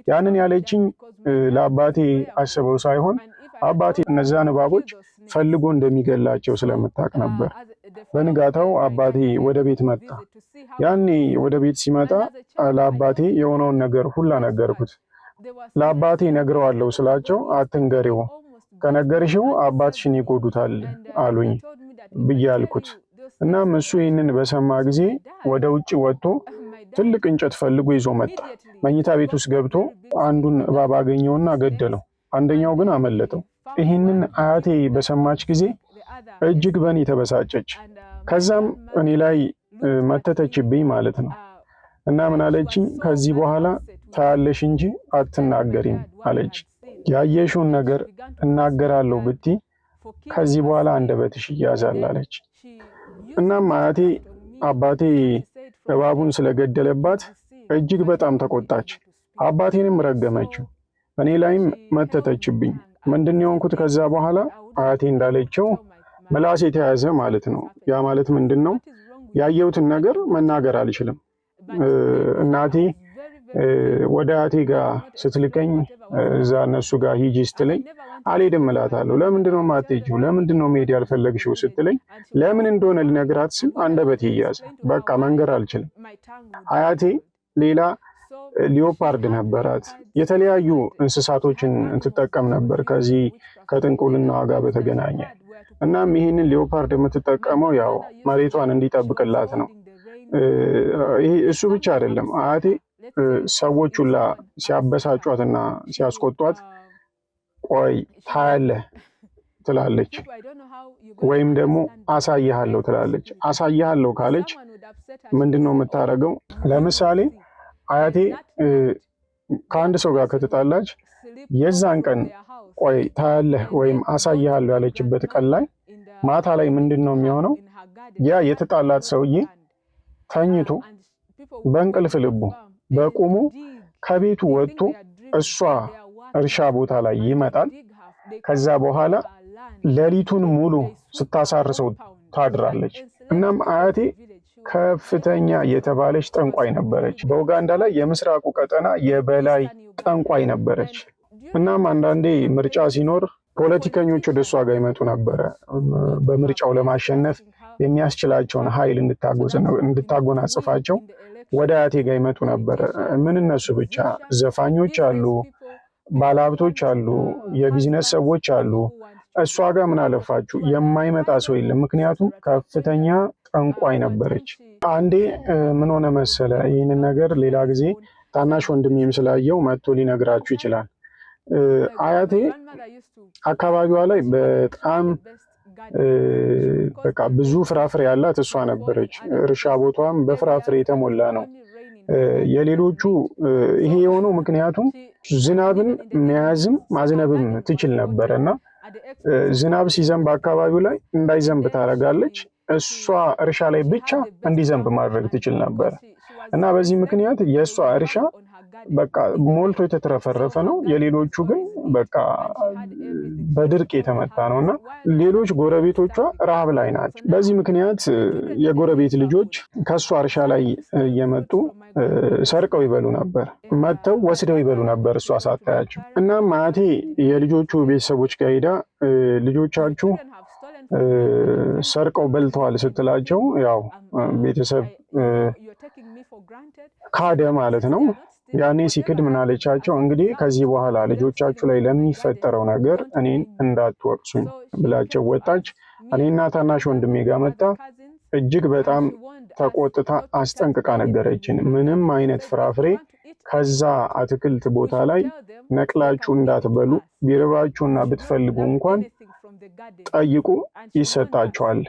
ያንን ያለችኝ ለአባቴ አስበው ሳይሆን አባቴ እነዛን እባቦች ፈልጎ እንደሚገላቸው ስለምታውቅ ነበር። በንጋታው አባቴ ወደ ቤት መጣ። ያኔ ወደ ቤት ሲመጣ ለአባቴ የሆነውን ነገር ሁላ ነገርኩት። ለአባቴ ነግረዋለሁ ስላቸው አትንገሪው፣ ከነገርሽው አባትሽን ይጎዱታል አሉኝ ብዬ አልኩት። እናም እሱ ይህንን በሰማ ጊዜ ወደ ውጭ ወጥቶ ትልቅ እንጨት ፈልጎ ይዞ መጣ። መኝታ ቤት ውስጥ ገብቶ አንዱን እባብ አገኘውና ገደለው። አንደኛው ግን አመለጠው። ይህንን አያቴ በሰማች ጊዜ እጅግ በእኔ ተበሳጨች። ከዛም እኔ ላይ መተተችብኝ ማለት ነው። እና ምን አለችኝ? ከዚህ በኋላ ታያለሽ እንጂ አትናገሪም አለች። ያየሽውን ነገር እናገራለሁ ብቲ ከዚህ በኋላ አንደበትሽ ይያዛል አለች። እናም አያቴ አባቴ እባቡን ስለገደለባት እጅግ በጣም ተቆጣች። አባቴንም ረገመችው፣ እኔ ላይም መተተችብኝ። ምንድን የሆንኩት ከዛ በኋላ አያቴ እንዳለችው ምላሴ የተያዘ ማለት ነው። ያ ማለት ምንድን ነው? ያየሁትን ነገር መናገር አልችልም። እናቴ ወደ አያቴ ጋር ስትልከኝ እዛ እነሱ ጋር ሂጂ ስትለኝ አልሄድም እላታለሁ። ለምንድን ነው የማትሄጂው? ለምንድን ነው መሄድ ያልፈለግሽው ስትለኝ ለምን እንደሆነ ልነግራት ስል አንደበቴ ይያዘ። በቃ መንገር አልችልም። አያቴ ሌላ leopard ነበራት። የተለያዩ እንስሳቶችን ትጠቀም ነበር ከዚህ ከጥንቁልና ጋር በተገናኘ። እናም ይህንን leopard የምትጠቀመው ያው መሬቷን እንዲጠብቅላት ነው። ይሄ እሱ ብቻ አይደለም። አያቴ ሰዎች ሁላ ሲያበሳጯትና ሲያስቆጧት ቆይ ታያለህ ትላለች፣ ወይም ደግሞ አሳይሃለሁ ትላለች። አሳይሃለሁ ካለች ምንድን ነው የምታደርገው? ለምሳሌ አያቴ ከአንድ ሰው ጋር ከተጣላች የዛን ቀን ቆይ ታያለህ ወይም አሳይሃለሁ ያለችበት ቀን ላይ ማታ ላይ ምንድን ነው የሚሆነው? ያ የተጣላት ሰውዬ ተኝቶ በእንቅልፍ ልቡ በቁሙ ከቤቱ ወጥቶ እሷ እርሻ ቦታ ላይ ይመጣል። ከዛ በኋላ ሌሊቱን ሙሉ ስታሳርሰው ታድራለች። እናም አያቴ ከፍተኛ የተባለች ጠንቋይ ነበረች። በኡጋንዳ ላይ የምስራቁ ቀጠና የበላይ ጠንቋይ ነበረች። እናም አንዳንዴ ምርጫ ሲኖር ፖለቲከኞች ወደ እሷ ጋር ይመጡ ነበረ። በምርጫው ለማሸነፍ የሚያስችላቸውን ኃይል እንድታጎናጽፋቸው ወደ አያቴ ጋር ይመጡ ነበረ። ምን እነሱ ብቻ፣ ዘፋኞች አሉ፣ ባለሀብቶች አሉ፣ የቢዝነስ ሰዎች አሉ። እሷ ጋር ምን አለፋችሁ የማይመጣ ሰው የለም። ምክንያቱም ከፍተኛ ጠንቋይ ነበረች። አንዴ ምን ሆነ መሰለ፣ ይህንን ነገር ሌላ ጊዜ ታናሽ ወንድሜም ስላየው መጥቶ ሊነግራችሁ ይችላል። አያቴ አካባቢዋ ላይ በጣም በቃ ብዙ ፍራፍሬ ያላት እሷ ነበረች። እርሻ ቦታዋም በፍራፍሬ የተሞላ ነው። የሌሎቹ ይሄ የሆነው ምክንያቱም ዝናብን መያዝም ማዝነብም ትችል ነበረ እና ዝናብ ሲዘንብ አካባቢው ላይ እንዳይዘንብ ታደርጋለች። እሷ እርሻ ላይ ብቻ እንዲዘንብ ማድረግ ትችል ነበረ እና በዚህ ምክንያት የእሷ እርሻ በቃ ሞልቶ የተትረፈረፈ ነው። የሌሎቹ ግን በቃ በድርቅ የተመታ ነው እና ሌሎች ጎረቤቶቿ ረሃብ ላይ ናቸው። በዚህ ምክንያት የጎረቤት ልጆች ከእሷ እርሻ ላይ እየመጡ ሰርቀው ይበሉ ነበር፣ መጥተው ወስደው ይበሉ ነበር እሷ ሳታያቸው። እናም አያቴ የልጆቹ ቤተሰቦች ጋር ሄዳ ልጆቻችሁ ሰርቀው በልተዋል ስትላቸው ያው ቤተሰብ ካደ ማለት ነው። ያኔ ሲክድ ምን አለቻቸው? እንግዲህ ከዚህ በኋላ ልጆቻችሁ ላይ ለሚፈጠረው ነገር እኔን እንዳትወቅሱኝ ብላቸው ወጣች። እኔና ታናሽ ወንድሜ ጋር መጣ። እጅግ በጣም ተቆጥታ አስጠንቅቃ ነገረችን። ምንም አይነት ፍራፍሬ ከዛ አትክልት ቦታ ላይ ነቅላችሁ እንዳትበሉ፣ ቢርባችሁና ብትፈልጉ እንኳን ጠይቁ ይሰጣችኋል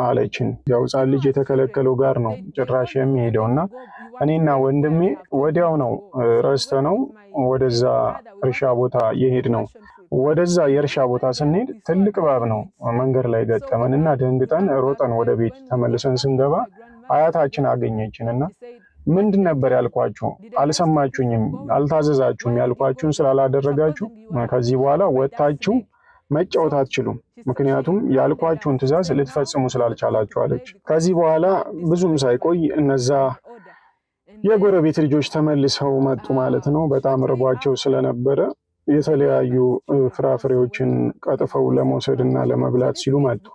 አለችን። ያው ሕፃን ልጅ የተከለከለው ጋር ነው ጭራሽ የሚሄደው እና እኔና ወንድሜ ወዲያው ነው ረስተ ነው ወደዛ እርሻ ቦታ የሄድ ነው። ወደዛ የእርሻ ቦታ ስንሄድ ትልቅ እባብ ነው መንገድ ላይ ገጠመን እና ደንግጠን ሮጠን ወደ ቤት ተመልሰን ስንገባ አያታችን አገኘችን እና ምንድን ነበር ያልኳችሁ? አልሰማችሁኝም፣ አልታዘዛችሁም። ያልኳችሁን ስላላደረጋችሁ ከዚህ በኋላ ወጥታችሁ መጫወት አትችሉም፣ ምክንያቱም ያልኳችሁን ትዕዛዝ ልትፈጽሙ ስላልቻላችሁ አለች። ከዚህ በኋላ ብዙም ሳይቆይ እነዛ የጎረቤት ልጆች ተመልሰው መጡ ማለት ነው። በጣም ርቧቸው ስለነበረ የተለያዩ ፍራፍሬዎችን ቀጥፈው ለመውሰድ እና ለመብላት ሲሉ መጡ።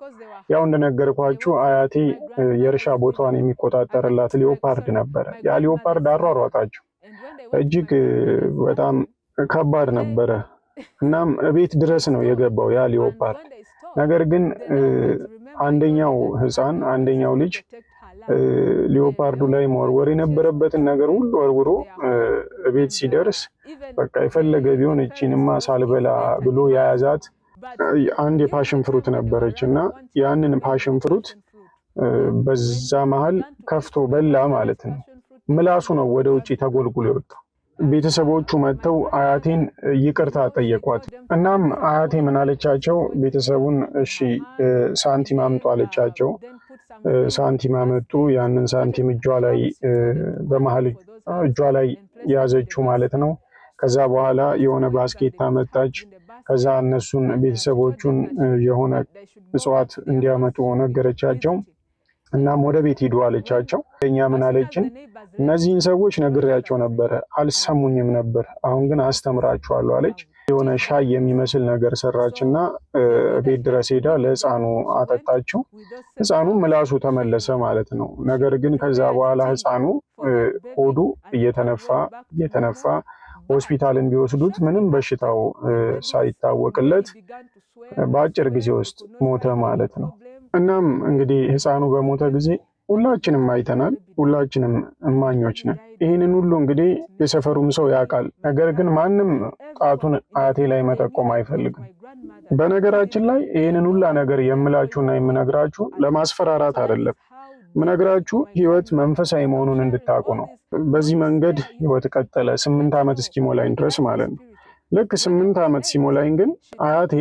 ያው እንደነገርኳችሁ አያቴ የእርሻ ቦታዋን የሚቆጣጠርላት leopard ነበረ። ያ leopard አሯሯጣቸው፣ እጅግ በጣም ከባድ ነበረ። እናም እቤት ድረስ ነው የገባው ያ leopard። ነገር ግን አንደኛው ሕፃን አንደኛው ልጅ leopard ኡ ላይ መወርወር የነበረበትን ነገር ሁሉ ወርውሮ እቤት ሲደርስ በቃ የፈለገ ቢሆን እቺንማ ሳልበላ ብሎ የያዛት አንድ የ passion fruit ነበረች እና ያንን passion fruit በዛ መሀል ከፍቶ በላ ማለት ነው። ምላሱ ነው ወደ ውጭ ተጎልጉሎ የወጣው። ቤተሰቦቹ መጥተው አያቴን ይቅርታ ጠየቋት። እናም አያቴ ምን አለቻቸው? ቤተሰቡን እሺ ሳንቲም አምጡ አለቻቸው። ሳንቲም አመጡ። ያንን ሳንቲም እጇ ላይ በመሀል እጇ ላይ ያዘችው ማለት ነው። ከዛ በኋላ የሆነ basket አመጣች። ከዛ እነሱን ቤተሰቦቹን የሆነ እጽዋት እንዲያመጡ ነገረቻቸው። እናም ወደ ቤት ሂዱ አለቻቸው። እኛ ምን አለችን? እነዚህን ሰዎች ነግሬያቸው ነበረ፣ አልሰሙኝም ነበር። አሁን ግን አስተምራችኋለሁ አለች። የሆነ ሻይ የሚመስል ነገር ሰራችና ቤት ድረስ ሄዳ ለሕፃኑ አጠጣችው። ሕፃኑ ምላሱ ተመለሰ ማለት ነው። ነገር ግን ከዛ በኋላ ሕፃኑ ሆዱ እየተነፋ እየተነፋ ሆስፒታልን ቢወስዱት ምንም በሽታው ሳይታወቅለት በአጭር ጊዜ ውስጥ ሞተ ማለት ነው። እናም እንግዲህ ሕፃኑ በሞተ ጊዜ ሁላችንም አይተናል። ሁላችንም እማኞች ነን። ይህንን ሁሉ እንግዲህ የሰፈሩም ሰው ያውቃል። ነገር ግን ማንም ጣቱን አያቴ ላይ መጠቆም አይፈልግም። በነገራችን ላይ ይህንን ሁላ ነገር የምላችሁና የምነግራችሁ ለማስፈራራት አይደለም። ምነግራችሁ ህይወት መንፈሳዊ መሆኑን እንድታውቁ ነው። በዚህ መንገድ ህይወት ቀጠለ 8 ዓመት እስኪሞላኝ ድረስ ማለት ነው። ልክ 8 ዓመት ሲሞላኝ ግን አያቴ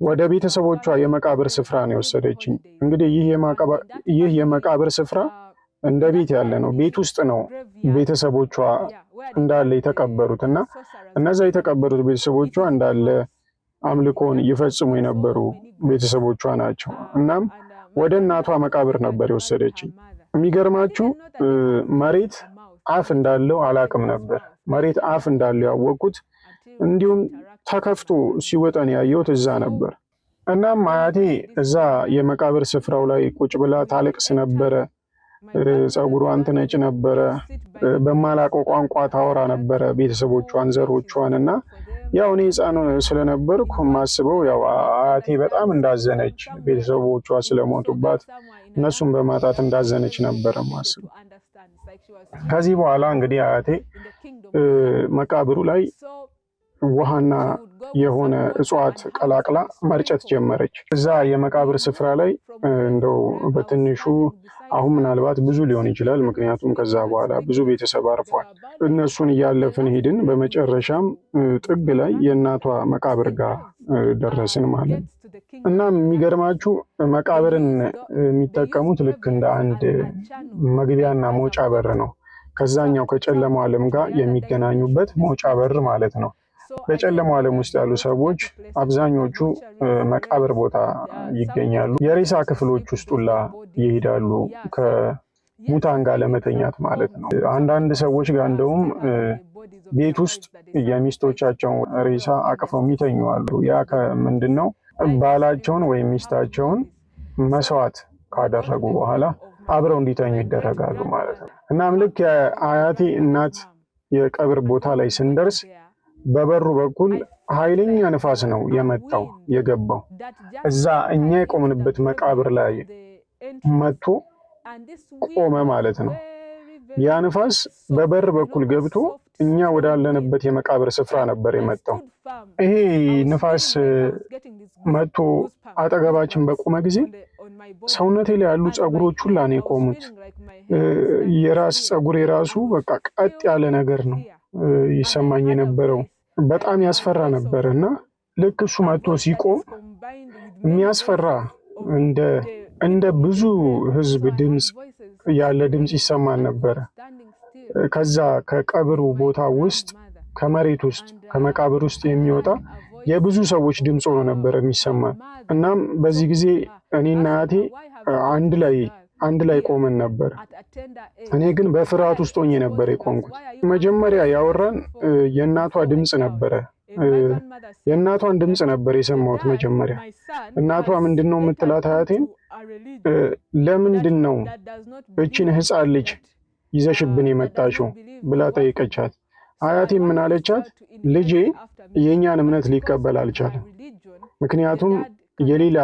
ወደ ቤተሰቦቿ የመቃብር ስፍራ ነው የወሰደችኝ። እንግዲህ ይህ የመቃብር ስፍራ እንደ ቤት ያለ ነው። ቤት ውስጥ ነው ቤተሰቦቿ እንዳለ የተቀበሩት እና እነዛ የተቀበሩት ቤተሰቦቿ እንዳለ አምልኮን ይፈጽሙ የነበሩ ቤተሰቦቿ ናቸው። እናም ወደ እናቷ መቃብር ነበር የወሰደችኝ። የሚገርማችሁ መሬት አፍ እንዳለው አላቅም ነበር። መሬት አፍ እንዳለው ያወቅኩት እንዲሁም ተከፍቶ ሲወጠን ያየሁት እዛ ነበር። እናም አያቴ እዛ የመቃብር ስፍራው ላይ ቁጭ ብላ ታለቅስ ነበረ። ፀጉሯን ትነጭ ነበረ። በማላውቀው ቋንቋ ታወራ ነበረ ቤተሰቦቿን፣ ዘሮቿን። እና ያው እኔ ሕፃን ስለነበርኩ የማስበው ያው አያቴ በጣም እንዳዘነች ቤተሰቦቿ ስለሞቱባት እነሱን በማጣት እንዳዘነች ነበረ ማስበው። ከዚህ በኋላ እንግዲህ አያቴ መቃብሩ ላይ ውሃና የሆነ እጽዋት ቀላቅላ መርጨት ጀመረች። እዛ የመቃብር ስፍራ ላይ እንደው በትንሹ አሁን ምናልባት ብዙ ሊሆን ይችላል፣ ምክንያቱም ከዛ በኋላ ብዙ ቤተሰብ አርፏል። እነሱን እያለፍን ሄድን። በመጨረሻም ጥግ ላይ የእናቷ መቃብር ጋር ደረስን ማለት ነው። እና የሚገርማችሁ መቃብርን የሚጠቀሙት ልክ እንደ አንድ መግቢያና መውጫ በር ነው። ከዛኛው ከጨለማው ዓለም ጋር የሚገናኙበት መውጫ በር ማለት ነው። በጨለማው ዓለም ውስጥ ያሉ ሰዎች አብዛኞቹ መቃብር ቦታ ይገኛሉ። የሬሳ ክፍሎች ውስጥ ሁላ ይሄዳሉ ከሙታን ጋር ለመተኛት ማለት ነው። አንዳንድ ሰዎች ጋር እንደውም ቤት ውስጥ የሚስቶቻቸውን ሬሳ አቅፈው የሚተኙ አሉ። ያ ከምንድን ነው? ባላቸውን ወይም ሚስታቸውን መስዋዕት ካደረጉ በኋላ አብረው እንዲተኙ ይደረጋሉ ማለት ነው። እናም ልክ የአያቴ እናት የቀብር ቦታ ላይ ስንደርስ በበሩ በኩል ኃይለኛ ንፋስ ነው የመጣው የገባው። እዛ እኛ የቆምንበት መቃብር ላይ መጥቶ ቆመ ማለት ነው። ያ ንፋስ በበር በኩል ገብቶ እኛ ወዳለንበት የመቃብር ስፍራ ነበር የመጣው። ይሄ ንፋስ መጥቶ አጠገባችን በቆመ ጊዜ ሰውነቴ ላይ ያሉ ፀጉሮች ሁላ ነው የቆሙት። የራስ ፀጉር የራሱ በቃ ቀጥ ያለ ነገር ነው ይሰማኝ የነበረው። በጣም ያስፈራ ነበር እና ልክ እሱ መጥቶ ሲቆም የሚያስፈራ እንደ ብዙ ሕዝብ ድምፅ ያለ ድምፅ ይሰማን ነበረ። ከዛ ከቀብሩ ቦታ ውስጥ ከመሬት ውስጥ ከመቃብር ውስጥ የሚወጣ የብዙ ሰዎች ድምፅ ሆኖ ነበር የሚሰማን። እናም በዚህ ጊዜ እኔና አያቴ አንድ ላይ አንድ ላይ ቆመን ነበር። እኔ ግን በፍርሃት ውስጥ ሆኜ ነበር የቆምኩት። መጀመሪያ ያወራን የእናቷ ድምፅ ነበረ። የእናቷን ድምፅ ነበር የሰማሁት መጀመሪያ። እናቷ ምንድን ነው የምትላት አያቴን፣ ለምንድን ነው እችን ሕፃን ልጅ ይዘሽብን የመጣሽው ብላ ጠይቀቻት። አያቴም ምን አለቻት? ልጄ የእኛን እምነት ሊቀበል አልቻለም፣ ምክንያቱም የሌላ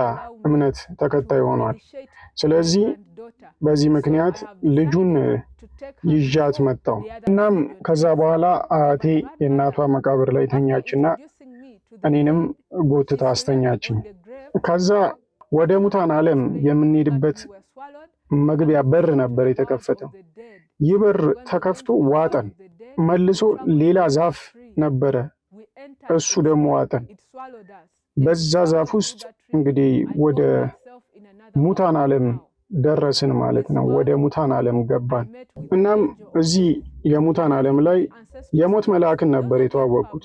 እምነት ተከታይ ሆኗል። ስለዚህ በዚህ ምክንያት ልጁን ይዣት መጣው። እናም ከዛ በኋላ አያቴ የእናቷ መቃብር ላይ ተኛችና እኔንም ጎትታ አስተኛችኝ። ከዛ ወደ ሙታን ዓለም የምንሄድበት መግቢያ በር ነበር የተከፈተው። ይህ በር ተከፍቶ ዋጠን። መልሶ ሌላ ዛፍ ነበረ፣ እሱ ደግሞ ዋጠን። በዛ ዛፍ ውስጥ እንግዲህ ወደ ሙታን ዓለም ደረስን ማለት ነው። ወደ ሙታን ዓለም ገባን። እናም እዚህ የሙታን ዓለም ላይ የሞት መልአክን ነበር የተዋወቅኩት።